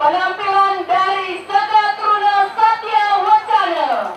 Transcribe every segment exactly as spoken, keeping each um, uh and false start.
Penampilan dari Saka Truna Satya Wacana.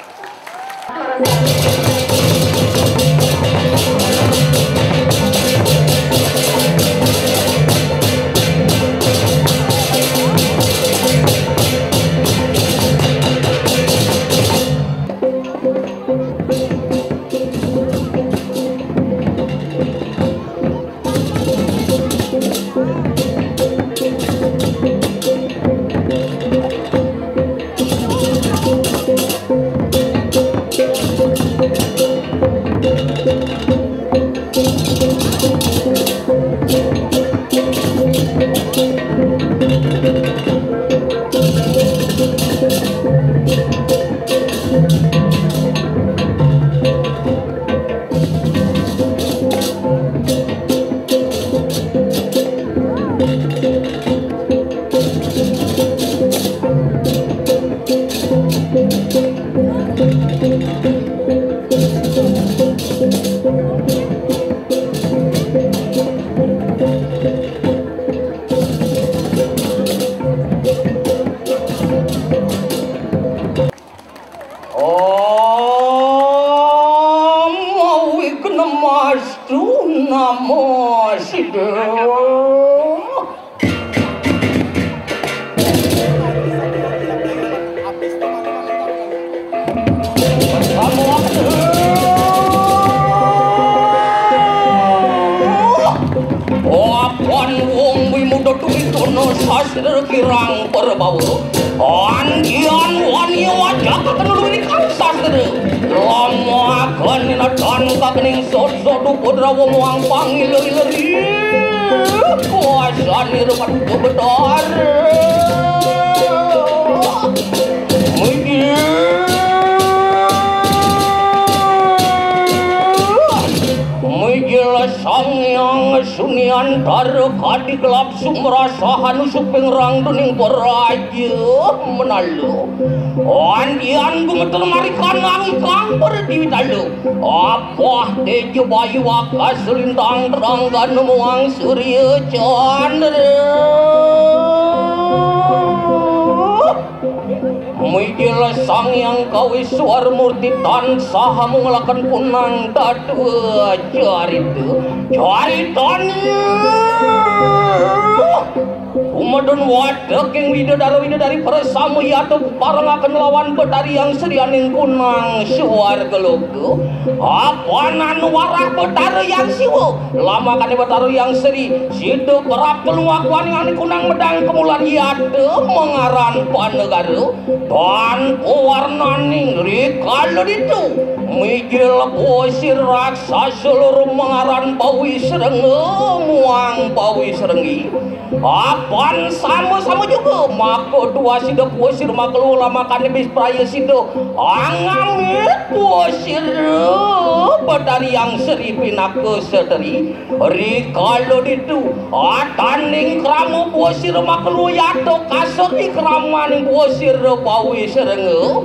Om Awighnamastu Namo Siddham. Apan wong wimuda tuwitana sastra kirang perbawa. Andian wani wajah kakenul winikang sastra. Lamakan natan kakening sot-sot upadrawa muang pangila-ileri. Kuasani rupat kebetar. Mijil. Mijil Sang Hyang Suniantara kadi gelap sumrasa hanusuk pengrang dening praja menala. Andian gumeter marikanang ingkang perdiwitala. Apah teja bayu akas lintang terang gana muang surya candra. Mijil Sang Hyang Kawiswara Murti tansah mungelaken punang dadua carita. Caritane kumedun watek ing widadara-widadari prasama yata parengaken lawan Betari Hyang Sri aning kunang swarga loka. Apan anu warah Betara Hyang Siwa, lamakane Betara Hyang Sri, sida kerap pelungak waning aning kunang medang kemulan yata mangaran Panegara, tanpa warnaning rikala ditu, mijil bosir raksasa loro mangaran Bawi Srengga muang Bawi Srenggi. Apan sama-sama juga maka dua sida kuasir maklua lamakane bispraya sida angamit kuasir Betari Hyang Sri pinaka seteri. Rikala ditu, ataning krama kuasir maklua yata kasur di kramaning kuasir Bawi Srengga.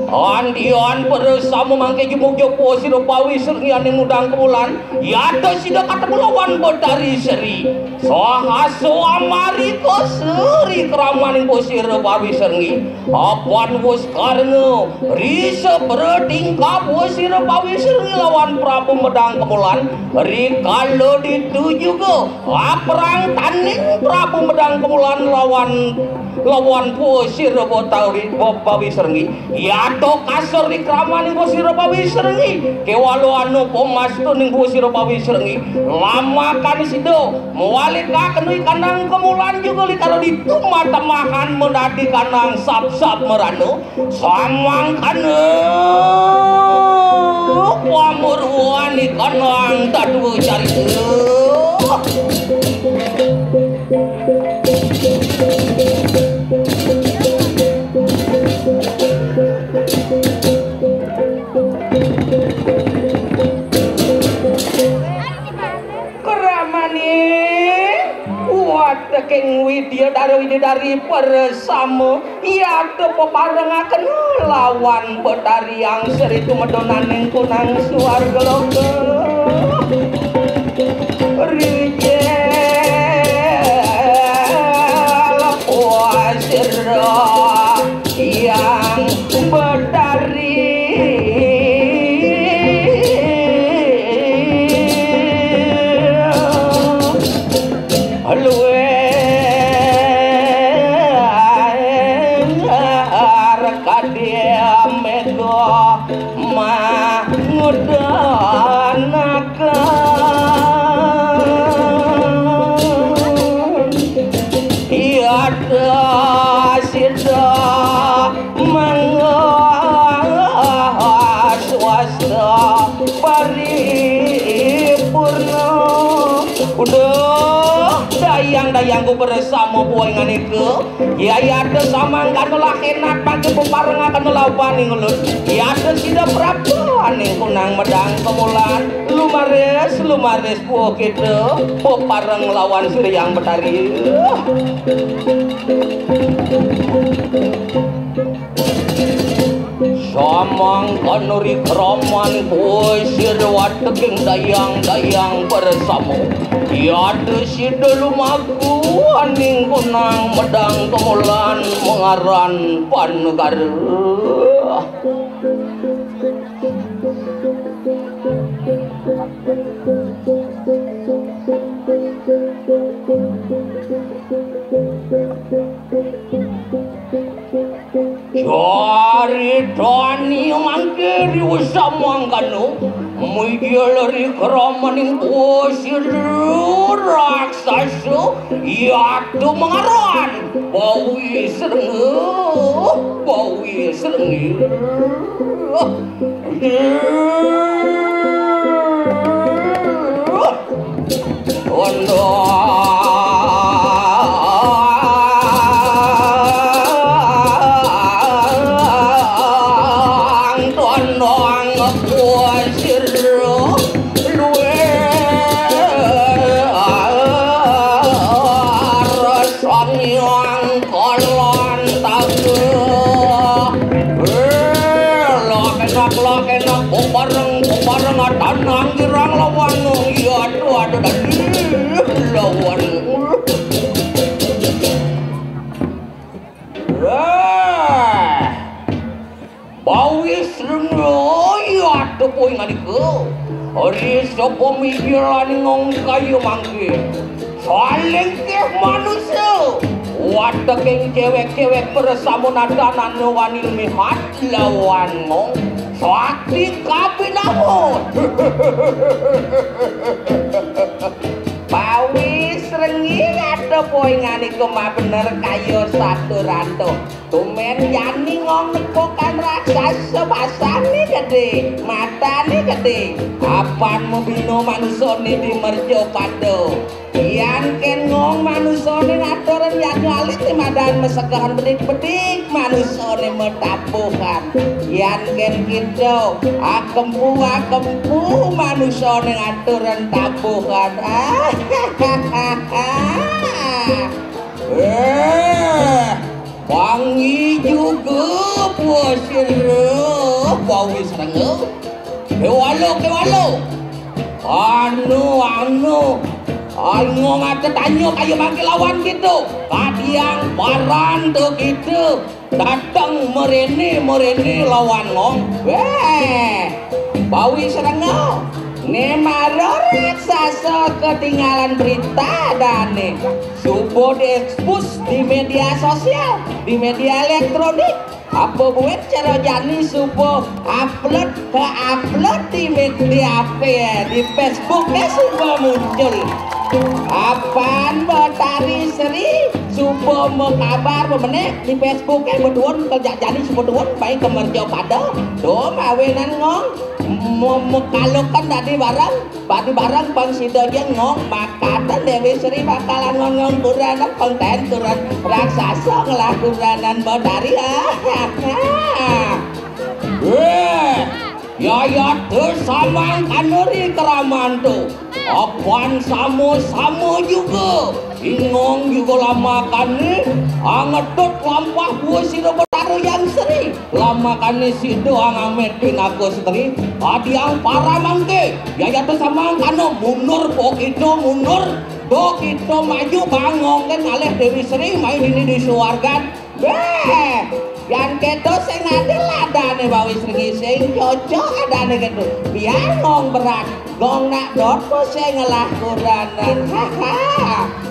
Andian pada sama mangke jemuk jopo sira Bawi Srenggi aning mudang kemulan, yata sida katemu lawan Betari Sri. Sahasa amarika seri kramaning kuasir Bawi Srenggi. Apan wus karena risa pratingkah kuasir Bawi Srenggi lawan Prabu Medang Kemulan. Rikala ditu juga, aprang taning Prabu Medang Kemulan lawan, lawan kuasir Bawi, Bawi Srenggi. Yata kasur di kramaning kuasir Bawi Srenggi. Kewala anu pemastuning kuasir Bawi Srenggi. Lamakan sida, mawali kakenui kandang kemulan juga likara ditu matemahan menadi kandang sap-sap merana. Samangkana pamurwani kandang dadua carita. Kramaning wateking widya dara widya dari persama, yata peparengaken lawan Betari Hyang Sri tumedonaning kunang swarga loka. Rijel lepuh Luwih kadya mega mangudanaken. Yata sida mangga swasta paripurna. Uduh, dayang-dayangku bersama buai nganika. Yayata samangkana lahenak pagi beparengaken lawaning ulun. Yata sida prapta aning kunang medang kemulan. Lumaris, lumaris buah kita bepareng lawan Sri Hyang Betari. Samangkana ri kraman kuwi sira wateking dayang-dayang bersama. Yata sida lumaku aning kunang medang kemulan mengaran Panegara. Caritane mangke riwasa mangkana, mijil ri kramaning Basira raksasa, yata mangaran Bawi Srengga, Bawi Srengga. Tondang, tondang, kuasir luwih Sang Hyang Kalantaka. Eh, lakenak, lakenak, bebareng, bebareng, atanang girang lawan, iya, aduh, aduh, aduh, lawan. Eh. Bawis rengga, iya, tepuy nganika. Ari sapa migilan ngong kaya mangke. Salengkeh manusa. Wateking cewek-cewek bersama nadanan wani lumihat lawan ngong. Sakti kabinawa. Bawis rengga, iya, tepuy nganika mah bener kaya satu ranto. Tumen jani ngong nepukan raksasa, basane gede, matane gede. Apan mabina manusane di mercapada. Yan ken ngong manusane ngaturan jani alit di madan masegehan bedik-bedik manusane matabuhan. Yan ken kita akempu, akempu manusane ngaturan tabuhan. Eh. Pangi juga bosir bawis rengga. Kewalo, kewalo. Anu, anu. Ayo ngata tanya kaya mangke lawan gitu. Kadiang paran tu gitu. Dateng merene, merene lawan ngong. Weh. Bawis rengga. Ne mara raksasa ketinggalan berita dane. Suba diekspos di media sosial, di media elektronik. Apa buat cara jani suba upload ke upload di media apa ya? Di Facebook ya suba muncul. Apan Betari Sri suba makabar bemenek di Facebook ya betuan kerja jani suba tuan baik ke mercapada. Tuh mawinan ngong. Mo-, mekalukan dadi bareng, dadi bareng pang sida ja ngong makatan Dewi Sri bakalan ngong-ngong kuranan pang ten kuran raksasa ngelah kuranan Betari. Weh, yayate samang kanuri keramantu. Apan sama-sama juga. Ingong juga lamakane angedut lampah buah sira Betara Yang Sri. Lamakane sida angamet pinaka setri, adiang para mangke, yayata samangkana mundur, pokito mundur, dokito maju, bangongken alih Dewi Sri, mai dini di suwargan. Beh, yan keto sing ada ladane bawis rengi sing cocok adane keto. Biar ngong berat, ngong nak dot sing ngelah kuranan. Haha.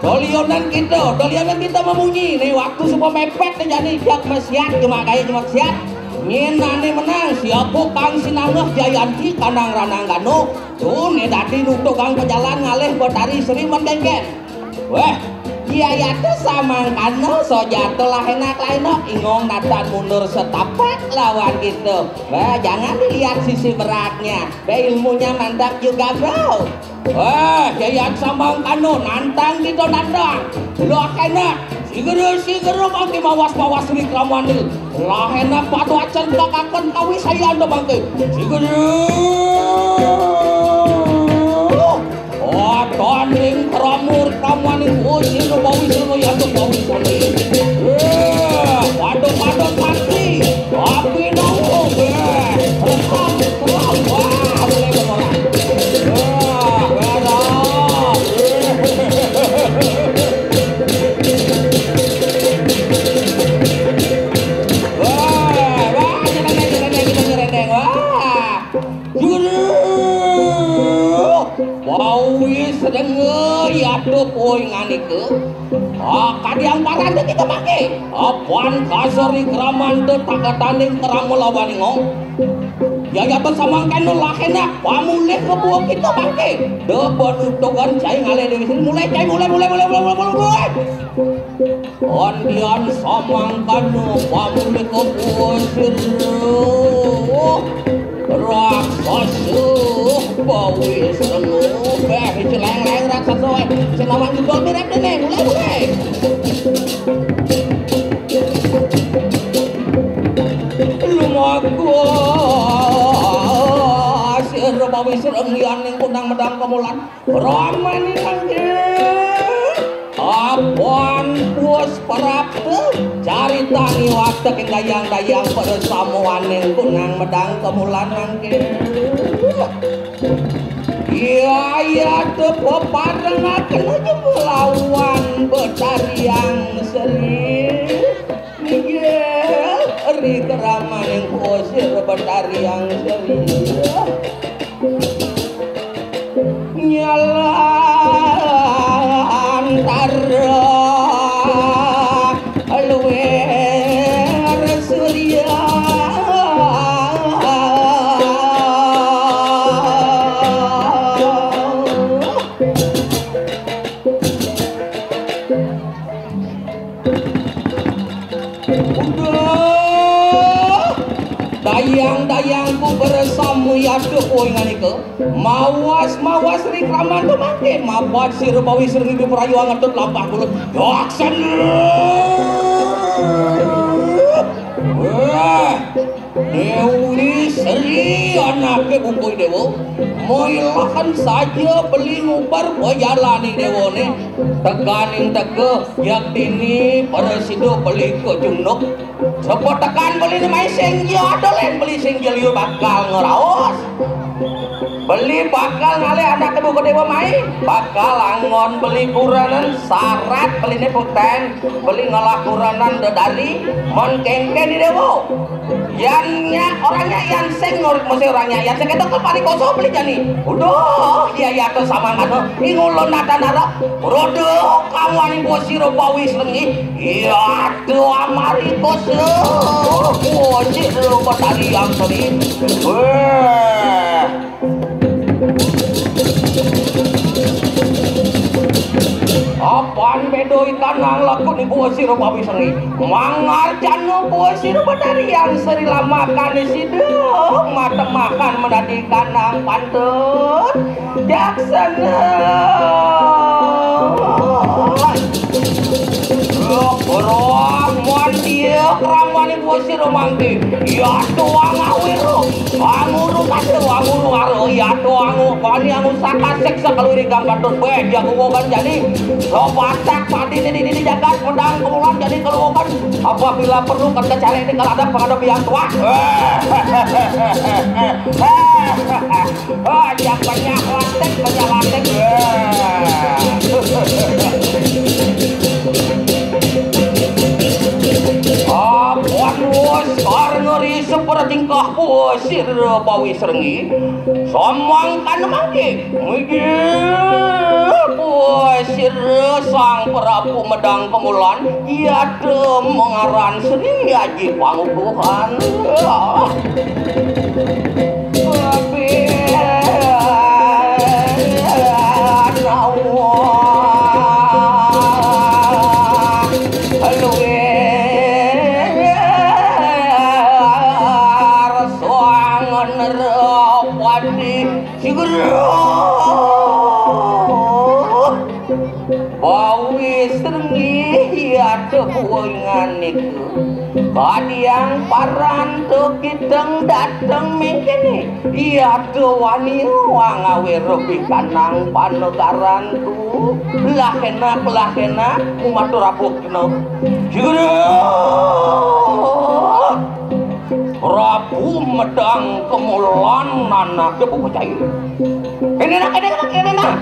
Dolionan kita, dolionan kita mamunyi. Nih waktu suba mepet nih jani, jak mesiat, cuma gaya cuma siat. Nyén ané menang, siapa kang sinanggeh Jayanti kanang ranang gano. Tuh, né dadi nutugang pajalan ngalih Betari Sri Menggenggen. Wéh, iya ya tuh samangkana sojata lah enak lah enak, ingong natan mundur setapak lawan kita. Wéh, jangan dilihat sisi beratnya. Wéh, ilmunya mantap juga, Bro. Wéh, Yayan samangkana nantang kita nantang. Lah enak, sigera-sigera mangke mawas-mawas Sri Kramani. Lah enak padu acan kakaken kawisayan to mangke. Sigera. Ataning kramur kramani wujud bawi sunu ya to bawi sunu. Wéh, padu-padu mati. Api nunggu, wéh. Rekam, rekam. Wah, boleh berorang. Wah, wéh, dah. Wah, wah, nyerendeng, nyerendeng, kita nyerendeng. Wah. Juru. Bawi sedenge yatuh poing anika. Ah, kadiang paranda kita pakai. Apan kasori kramanta takataning krama lawan ingong. Yayata samangkana lah enak pamulih kebuah kita pakai. Deh, bonuh togan cai ngalih Dewi Sri. Mulai, cai, mulai, mulai, mulai, mulai, mulai, mulai, mulai. Andian samangkana pamulih kebuah sira. Raksasa bawi senu. Béh, celeng-leng raksasa, wéh. Sing lawan judul mirip déné. Mulai, mulai. Lumaku sira bawi sira ngianing kundang medang kemulan. Ramani mangke. Apan puas prapta carita ngiwatek ing dayang-dayang pada samuaning kunang medang kemulan mangke. Iya, iya, tepa parengaken aja melawan Betariang Seri. Inggih, ri keramaning kusir Betariang Seri. Nyalantara luwih surya. Uduh, dayang-dayangku bersama yatuh poinganika. Mawas-mawas ri kramanta mangke, mabat sira bawi sira ngipi prayu angetut lampah kulun. Daksana. Wah, Dewi Sri anake buku dewa. Moilahan saja beli ngubar bajalane dewane. Teganing tega, yaktine para sida beli kejunuk. Sepotekan beli ni mai sing ya ada len beli sing ya liu bakal ngeraos. Beli bakal ngalih anak kedua kedua mai, bakal anggon beli kuranan syarat beli ni puten, beli ngelah kuranan dedari, mon kengken di dewa. Yan nya orangnya yan sing ngurik mesti orangnya yan sing itu ke pari kosong beli jani. Uduh, iya iya tuh sama kan, ingulun nada nara. Rodo kamu aning bosiro bawis lengi. Iya tuh amari kosong. Bosiro batari yang sering. Weh. Apan beda ikanang lakun ibu sira bawi seri. Mangarjana buah sira batari yang seri lamakan sida. Mata makan menadi kanang pantun. Daksana. Roh, mon dia kramane buah sira mangke. Ya tuang awir. Anguru kasih, anguru aru, ya tuang, kani anu saka seksa kaluri gambar tur beh jago wogan jani. Sobatak padi ini ini jagat pedang kemulan jadi keluwogan. Apabila perlu kata cari ini kalau ada pengadap yang tua. Ah, yang banyak lantek, banyak lantek. Apan wos kar ngeri sepertingkah wos sira bawi serengi. Samangkan mangke. Mijil Wah, sira Sang Prabu Medang Kemulan, iya ada mengaran Sri Aji Pangukuhan. Tapi nawang luwih Sang Nerapati. Sigera Bawi Srenggi, iya ada buingan niku. Kadiang paran to kiteng dateng mengkene. Iya ada wani wang awe rebih kanang panegaran tu. Lah enak, lah enak, matur abuk kena. Sigera Prabu Medang Kemulan nanake buka cair. Kene nah, kene nah, kene nah.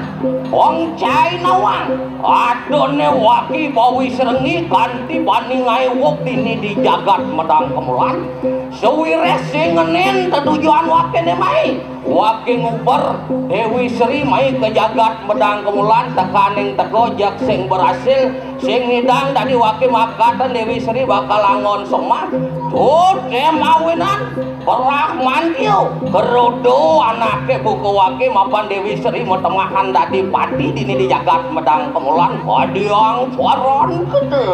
Wong cai nawang. Adone waki Bawi Srenggi kanti bani ngaewok dini di jagat Medang Kemulan. Sawireh sing ngenen tetujuan wakene mai. Waki nguber Dewi Sri mai ke jagat Medang Kemulan tekaning teka jak sing berhasil. Sing ngidang dadi waki makatan Dewi Sri bakal angon somah. Tuh, dem awinan, perah mantiu, kerudu anake buka waki mapan Dewi Sri matemahan dadi pati dini di jagat Medang Kemulan. Kadiang paran kete.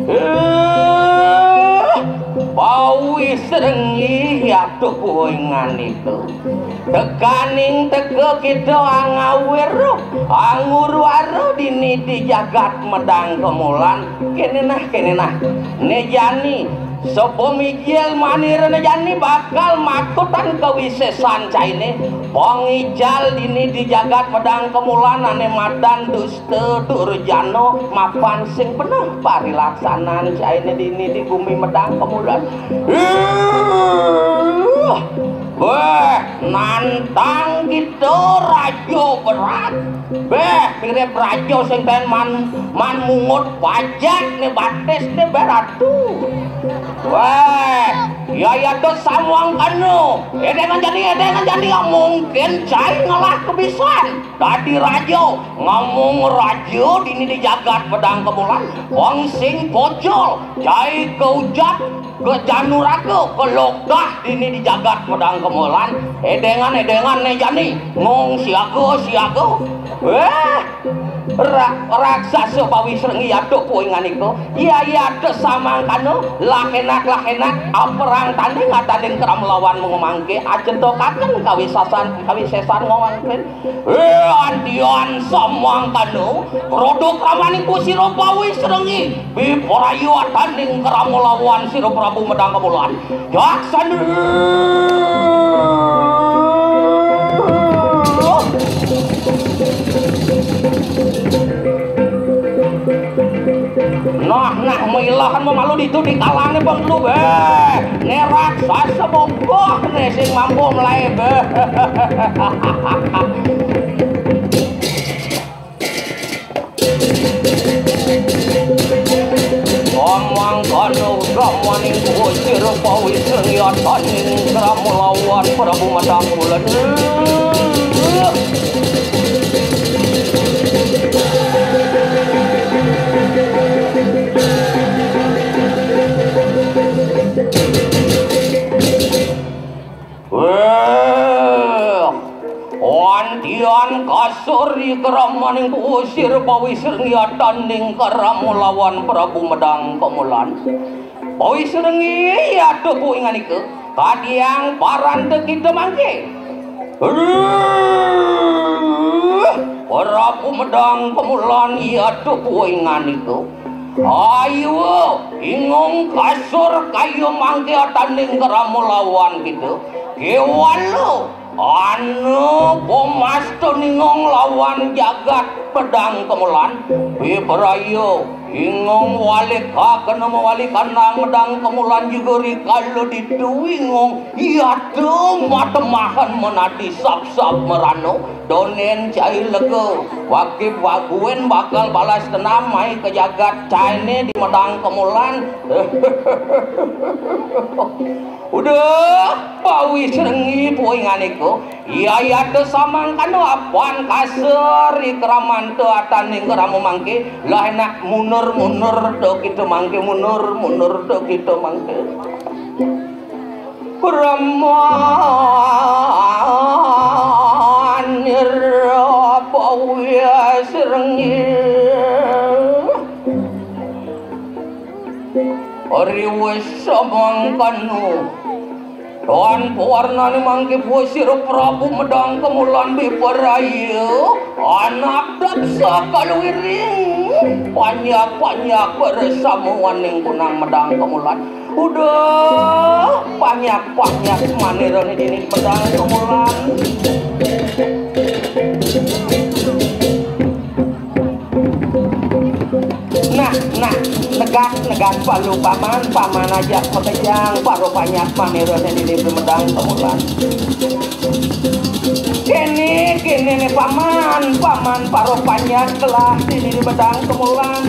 Eh, Bawi Srenggi, aduh, kuingan itu. Tekaning teka kita angawir, anguru-aru dini di jagat Medang Kemulan. Kene nah, kene nah. Ne jani, sapa mijil manira ne jani bakal makutan kawisesan caine. Pangijal dini di jagat Medang Kemulan ane madan dusta durjana mapan sing penuh parilaksanan caine dini di gumi Medang Kemulan. Uh, Weh, nantang kita raja berat. Beh, mirip raja sing ten man, man mungut pajak ne batis ne beh ratu. Weh, ya ya tuh samuang kanu. Edengan jani, edengan jani ya mungkin cai ngelah kebisan. Dadi raja, ngomong raja dini di jagat Medang Kemulan. Wong sing pocol, cai keujat, ke januraga, ke lokah dini di jagat Medang Kemulan. Edengan, edengan ne jani, ngong siaga, siaga. Weh, ra-, raksasa Bawi Srenggi aduh kuingan iko. Iya, iya, aduh samangkana, lah enak, lah enak, aperang tanding, atanding keram lawan mengemangke, acentokaken kawisasan, kawisesan ngongangken. Eh, antian samangkana, produk ramaning kusira Bawi Srenggi, biprayu atanding kerama lawan sira Prabu Medang Kemulan. Jaksana. Nah, nah, mailahan mamalu ditu di kalane pengelu, beh. Ne raksasa boboh ne sing mampu melae, beh. Omang kanu ramaning kucir pawiseng yataning krama lawan Prabu Medang Kemulan. Weh, antian kasur ikramaning kusir pawiseng yataning krama lawan Prabu Medang Kemulan. Pawiseng iya tuh kuingan ike, kadiang paran te kita mangke. Aduh, Prabu Medang Kemulan iya tuh kuingan ike. Ayo, ingung kasur kayu mangke atanding kerama lawan kita. Kewala, anu pemasta ningung lawan jagat Medang Kemulan. Bibraya, ingung walik hakena mawalik anang Medang Kemulan juga rikala ditu ingung. Iya tuh matemahan menadi sap-sap merano. Donen cai lega, waki baguen bakal balas dendam mai ke jagat caine di Medang Kemulan. Uduh, Bawi Srenggi puingan iku. Iya, iya, to samangkana apan kaseri kramanta ataning krama mangke. Lah enak mundur-mundur to kita mangke, mundur-mundur to kita mangke. Pramanira Bawi Srenggi. Riwis samangkana. Tan pawarnane mangke puwa sira Prabu Medang Kemulan Bibaraya. Anak daksa kaluwiring. Panyak-panyak bersamawaning kunang Medang Kemulan. Uduh, panyak-panyak manirane dini Medang Kemulan. Nah, nah, negak, negak palu paman, paman ajak makejang, paro panyak manirane dini Medang Kemulan. Kene, kene ne paman, paman paro panyak gelah dini Medang Kemulan.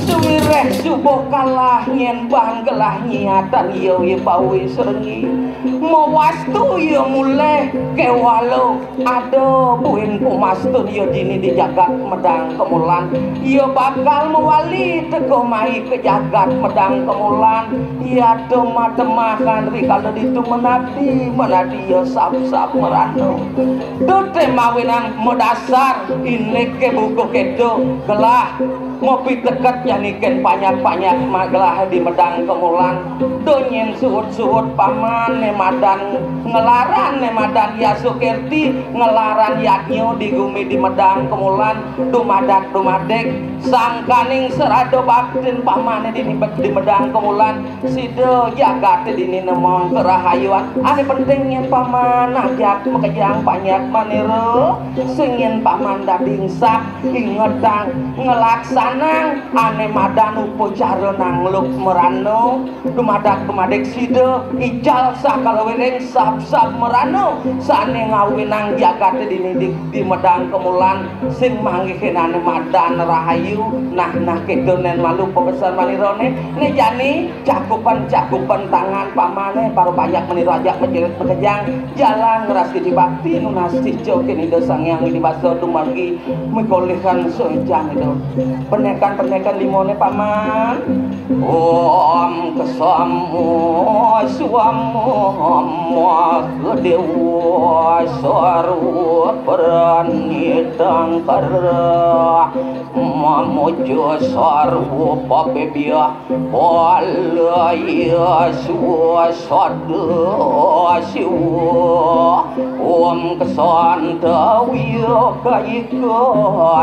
Suwireh suba kalah nyen bang gelah nyiatan iya, iya Bawi Srenggi. Mawastu iya mulih kewala. Ada buin pumastun ya dini di jagat Medang Kemulan. Iya bakal mawali teka mai ke jagat Medang Kemulan. Iya temah-temahan rikala ditu menati, menati iya sap-sap merana. Tute mawinan madasar indik ke buku kedo gelah. Mapiteket jani ken panyak-panyak magelah di Medang Kemulan. Do nyen suhut-suhut pamane madan ngelaran ne madan Yasukirti, ngelaran yadnya di gumi di Medang Kemulan, dumadak-dumadik, sangkaning serada baktin pamane di, di Medang Kemulan. Sida jagate dini nemong kerahayuan. Ane penting yen paman ajak makejang panyak manira, sing yen paman dadi insap, ingetang, ngelaksanang ane madan upacara nangluk merana, dumadak-dumadik sida ical sakala wiring sab-sab merana sane ngawinang jagate dini di, di Medang Kemulan. Sing manggihin ane madan rahayu. Nah, nah, keto nen malu pabesan manirane. Ne jani cakupan-cakupan tangan pamane, para panyak manira ajak majerit makejang, jalan ngrastiti bakti nunas ica ken Ida Sang Hyang Widi Wasa dumargi mikolihan soecan ida. Penekan-penekan limone paman. Om kesamo swamo mahadewa sarwa prani tangkara mamuja sarwa pabebyah palaya swada siwa. Om kesantawya kayika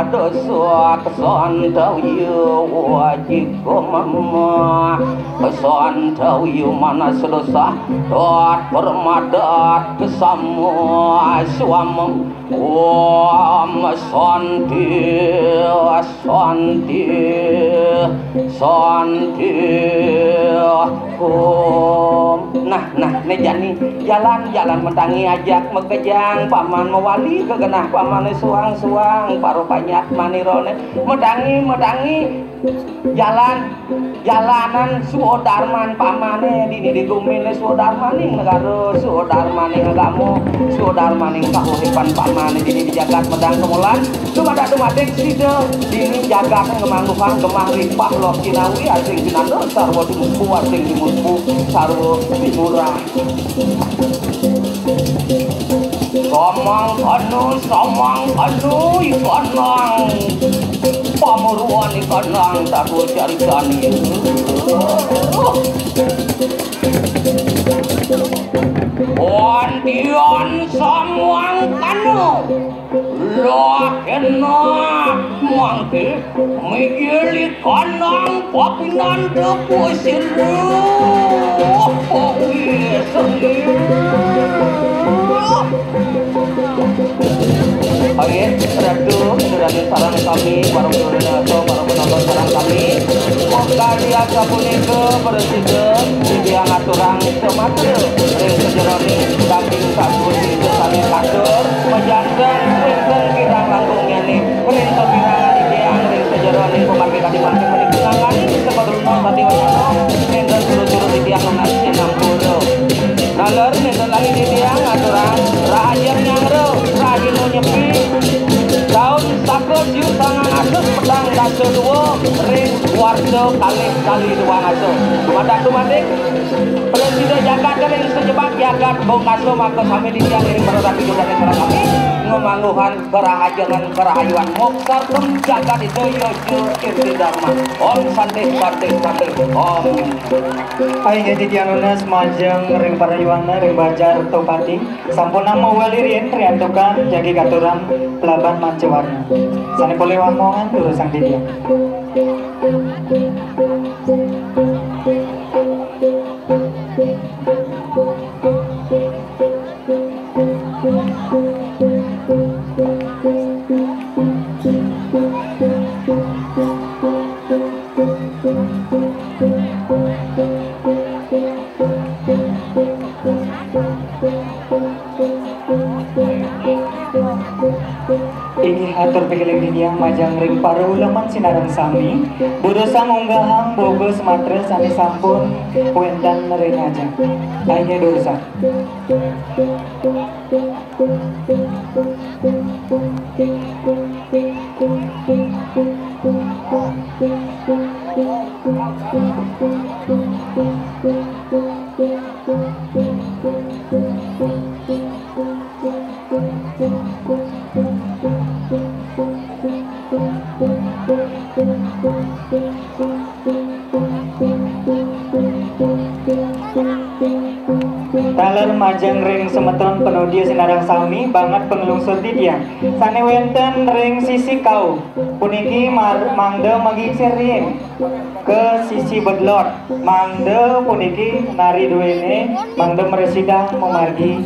dasa kesantawya wajika mama. Santawi manas dosa, tat permadat kesama suameng. Om santi, santi, santi. Om. Nah, nah, ne jani jalan-jalan medangi ajak makejang paman mawali ka genah pamane suang-suang paro panyak manirane. Medangi, medangi. Jalan, jalanan suodarman pamane dini di gumine suodarmaning negara, suodarmaning agama, suodarmaning kahuripan pamane dini di jagat Medang Kemulan. Dumadak-dumadik sida dini jagat ngemangguhang gemah ripah loh kinawi asing pinanda sarwa tumpu asing timurpu sarwa timurah. Samangkana, samangkana, ikanang. Pamuruan ikanang tahu carikan. Wantian samangkana. Lakena mangke mijil ikanang papinanda kusira. Pawi senggi. Oke, Ratu, Ratu sareng sami, para penonton, para penonton sareng sami. Mongkadi asapunika prasida titiang aturang sumatra ring sajeroning daging sapunika sami katur, majanten wénten kirang langkungnyane ring sapirangan titiang ring sajeroning pamargi kadi mangke menika ngangganing sepadruna sati wacana, nénten suru-suru titiang nunas sinampura. Siu sangang atus petang dasa dua ring warsa kalih tali dua ngasa. Dumadak dumadik, prasida jagat ring sajebat jagat bungkasa maka sami titiang ring para rabi dane sareng sami ngamangguhang karahajengan karahayuan moksartham jagat ida ya ja irti dharma. Om Santi Santi Santi Om. Inggih titiang nunas majeng ring para yowana ring Bajar Tohpati. Sampun nama walirin riantukan jagi katuran pelaban manca warna. Sane polih wamongan durusang titiang. Inggih atur pikiring titiang majeng ring para uleman sinareng sami, durusang unggahang boga sematra sane sampun wenten ring ajeng. Inggih durusang. Taler majeng ring semeton panodia sinareng sami banget panglungsur titiang sane wenten ring sisi kauh. Puniki mar-, mangda magingsir riin ka sisi bedlot, mangda puniki nari duene, mangda mrasidang mamargi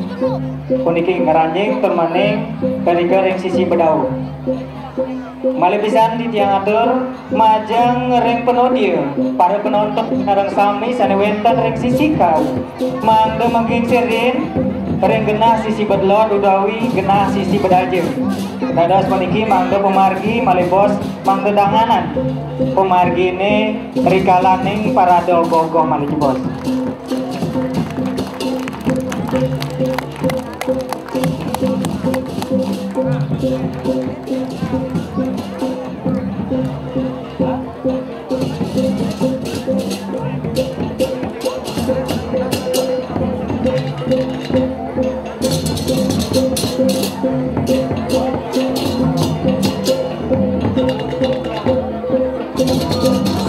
puniki ngranjing tur maning kalika ring sisi bedauh. Malih pisan titiang atur majeng ring panodia, para penonton sareng sami sane wenten ring sisi kauh, mangda magingsir riin ring genah sisi bedlot utawi genah sisi bedaja. Dados puniki mangda pamargi malih bos mangda danganan pamargine rikalaning parade ogoh-ogoh malih jebos.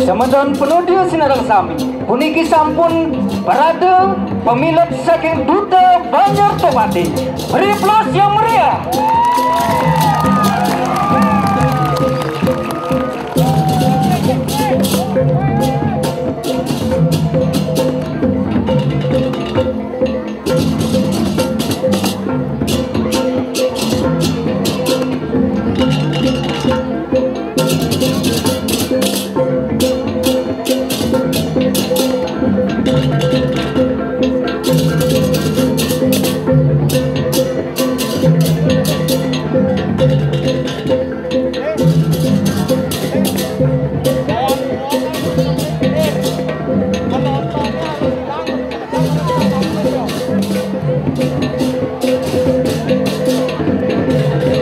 Semeton panodia sinareng sami, puniki sampun parade pamilet saking Duta Banjar Tohpati. Beri aplaus yang meriah.